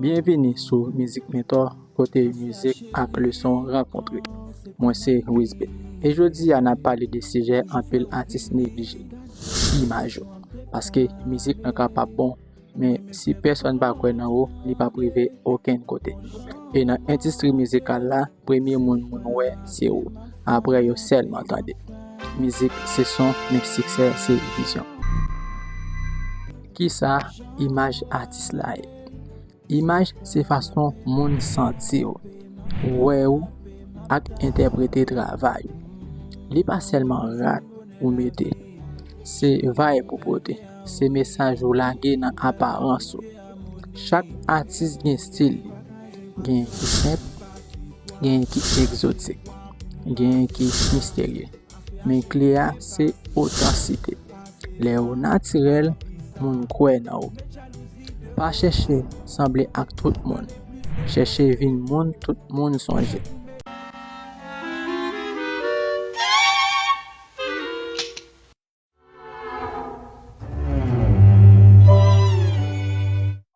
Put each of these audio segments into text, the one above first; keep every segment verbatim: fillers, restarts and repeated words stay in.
Byenvini sou Mizik Mentò, kote mizik ak leson rankontre. Mwen se Wisbit. E jodi a, n ap pale de sijè anpil atis neglije, imaj ou. Paske mizik lan kapab bon, men si pèsonn pa kwè nan ou, li p ap rive okenn kote. E nan endistri mizikal la, premye moun moun wè se ou. Apre yo sèlman tande. Mizik se son, men siksè se vizyon. Kisa imaj atis la ye? Imaj se fason moun santi w, wè w, ak entèprete travay ou. Li pa sèlman rad ou mete, se vibe ou pote, se mesaj ou lage nan aparans ou. Chak atis gen stil li, genyen ki senp, genyen ki egzotik, genyen ki misterye. Men kle a se otansite. Lè ou natirèl, moun kwè nan ou. Pa chèche sanble ak tout moun. Chèche vin moun tout moun sonje.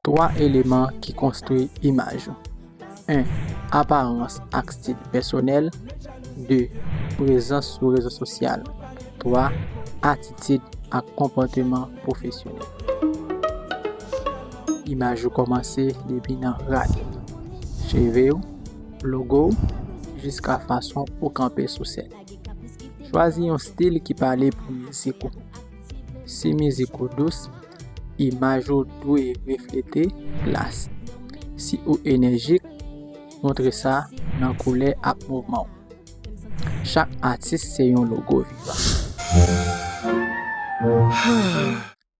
Twa eleman ki konstwi imaj ou. En, aparans ak stil pèsonèl. De, prezans sou rezo sosyal. Twa, atitid ak konpòteman pwofesyonèl. Imaj ou kòmanse depi nan rad ou, cheve w, logo w, jiska fason ou kanpe sou sèn. Chwazi yon stil ki pale pou mizik ou. Si mizik ou dous, imaj ou dwe reflete klas. Si ou enèjik, montre sa nan koulè ak mouvman w. Chak atis se yon logo vivan.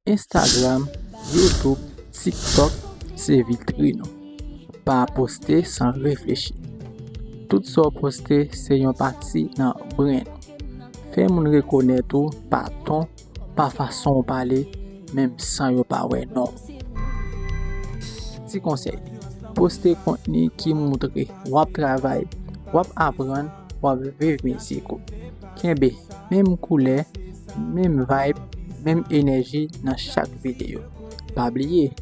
Instagram, YouTube, TikTok, se vitrin ou. Pa poste san reflechi. Tout sa w poste se yon pati nan brenn ou. Fè moun rekonèt ou pa ton, pa fason w pale, menm san yo pa wè non w. Ti konsèy, poste kontni ki montre w ap travay, w ap aprann, w ap viv mizik ou. Kenbe menm koulè, menm vibe, menm enèji nan chak videyo. Pa bliye,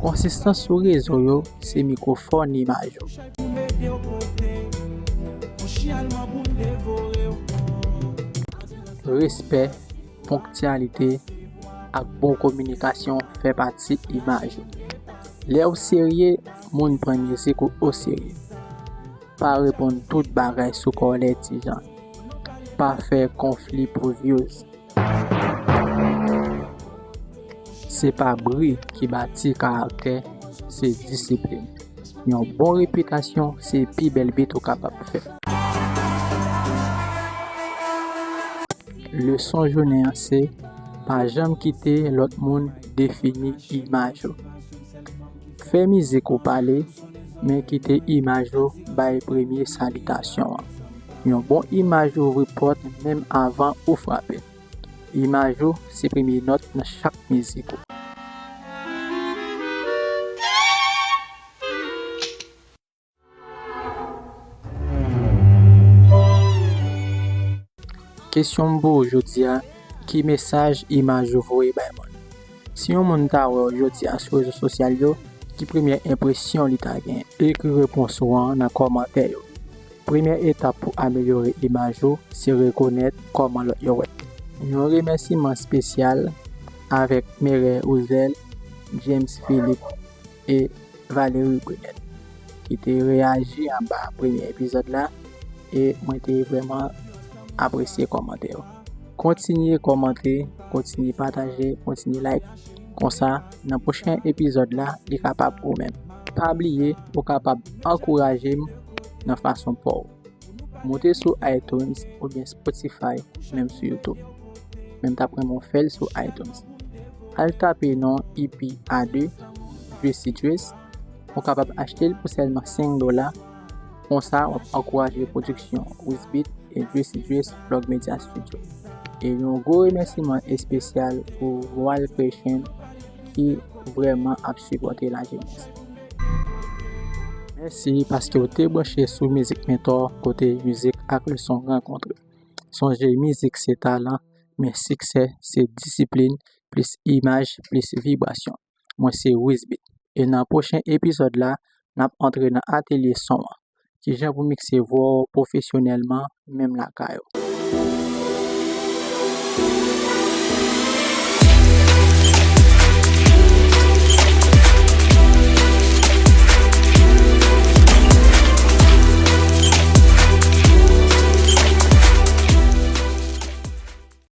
konsistans sou rezo yo se mikwofòn imaj ou. Respè, ponktyalite, ak bon kominikasyon fè pati imaj ou. Lè w serye, moun pran mizik ou oserye. Pa reponn tout bagay sou kòlè ti jan. Pa fè konfli pou views. Se pa bri ki bati karaktè, se disiplin. Yon bon repitasyon se pi bèl bit ou kapab fè. Leson jounen an se, pa janm kite lòt moun defini imaj ou. Fè mizik ou pale, men kite imaj ou bay premye salitasyon an. Yon bon imaj ouvri pòt menm avan ou frape. Imaj ou se premye nòt nan chak mizik ou. Kesyon m pou ou jodi a, ki mesaj imaj ou voye bay moun? Si yon moun ta wè w jodi a sou rezo sosyal yo, ki premye enpresyon li ta genyen? Ekri repons ou an nan kòmantè yo. Premyè etap pou amelyore imaj ou se rekonèt kòman lòt yo wè. Yon remèsiman espesyal avèk Merè Ouzèl, James Philippe e Valérie Brunet ki te reyaji anba premye epizòd la, e mwen te vrèman apresye kòmantè yo. Kontinye kòmante, kontinye pataje, kontinye like. Konsa, nan pwochen epizòd la, li kapab ou menm. Pa bliye, ou kapab ankouraje m nan fason pa w. Moute sou iTunes oubyen Spotify, menm sou YouTube. Men m t ap renmen w fè l sou iTunes. Al tape non E P a de, Juicy Juice. Ou kapab achte l pou sèlman senk dola. Konsa, w ap ankouraje pwodiksyon Wisbeat e Juicy Juice Vlog Media Studio. E yon gwo remèsiman espesyal pou Voal Creation ki vrèman ap sipòte lajenès. Mèsi paske w te branche sou Mizik Mentò, kote mizik ak leson rankontre. Sonje, mizik se talan, men siksè se disiplin, plis imaj, plis vibrasyon. Mwen se Wisbit. E nan pwochen epizòd la, n ap antre nan atelye son an. Kijan pou mikse vwa w pwofesyonèlman, menm lakay ou.